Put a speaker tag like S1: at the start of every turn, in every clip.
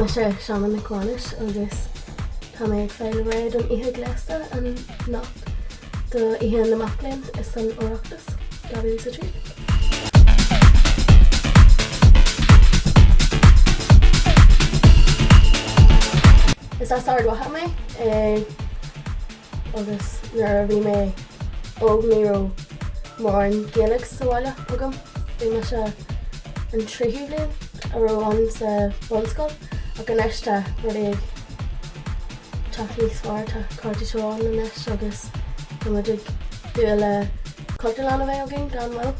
S1: mise Shannon Nic Mhánais agus tá mé ag fáil réidh don oíche ghléasta anocht do Oíche na Mac Léinn is an Oireachtas 2003. Is as Ard Mhacha mé agus nuair a bhí mé óg ní raibh mórán Gaeilge sa bhaile agam. Bhí mise an tríú bhliain a raibh ann sa bhunscoil ach anois tá rudaí ag teacht níos fearr, tá cairde seo ann anois agus tá muid ag dúil le Cultúrlann a bheith againn gan mhoill.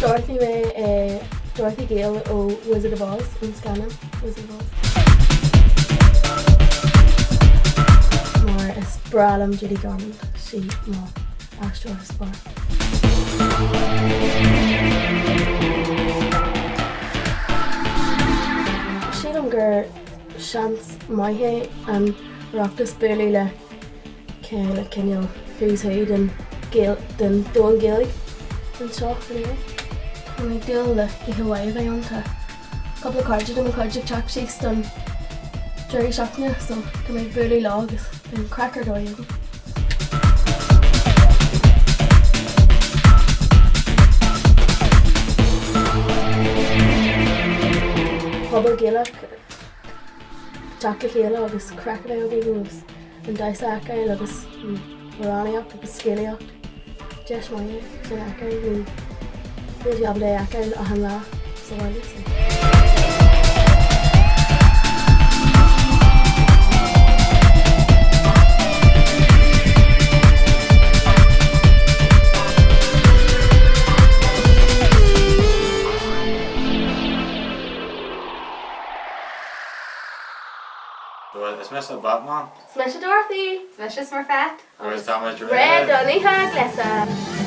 S1: Dorothy mé é Dorothy Gale ó Wizard of Oz, an scannán Wizard of Oz. Mar is breá liom Judy Garland, sí mo aisteoir is fearr. Sílim gur seans maith é an Oireachtas bualadh le chéile cineál who's who den den domhan Gaeilge anseo in Éirinn. Tá mé ag dúil le oíche mhaith a bheith ann, tá cúpla cairde de mo chuid ag teacht síos don deireadh seachtaine so tá mé ag bualadh leo agus beidh craic ar dóigh agam. Pobal Gaelach teacht le chéile agus craic a bheith againn agus an damhsa a fheiceáil agus an amhránaíocht agus scéalaíocht. Deis maith é sin a fheiceáil, ní níl tú ábalta é a fheiceáil achan lá sa bhaile so.
S2: Bhuel, is mise Batman.
S1: Is mise Dorothy.
S3: Is mise Smurfette.
S2: Agus tá muid
S1: réidh don oíche ghléasta!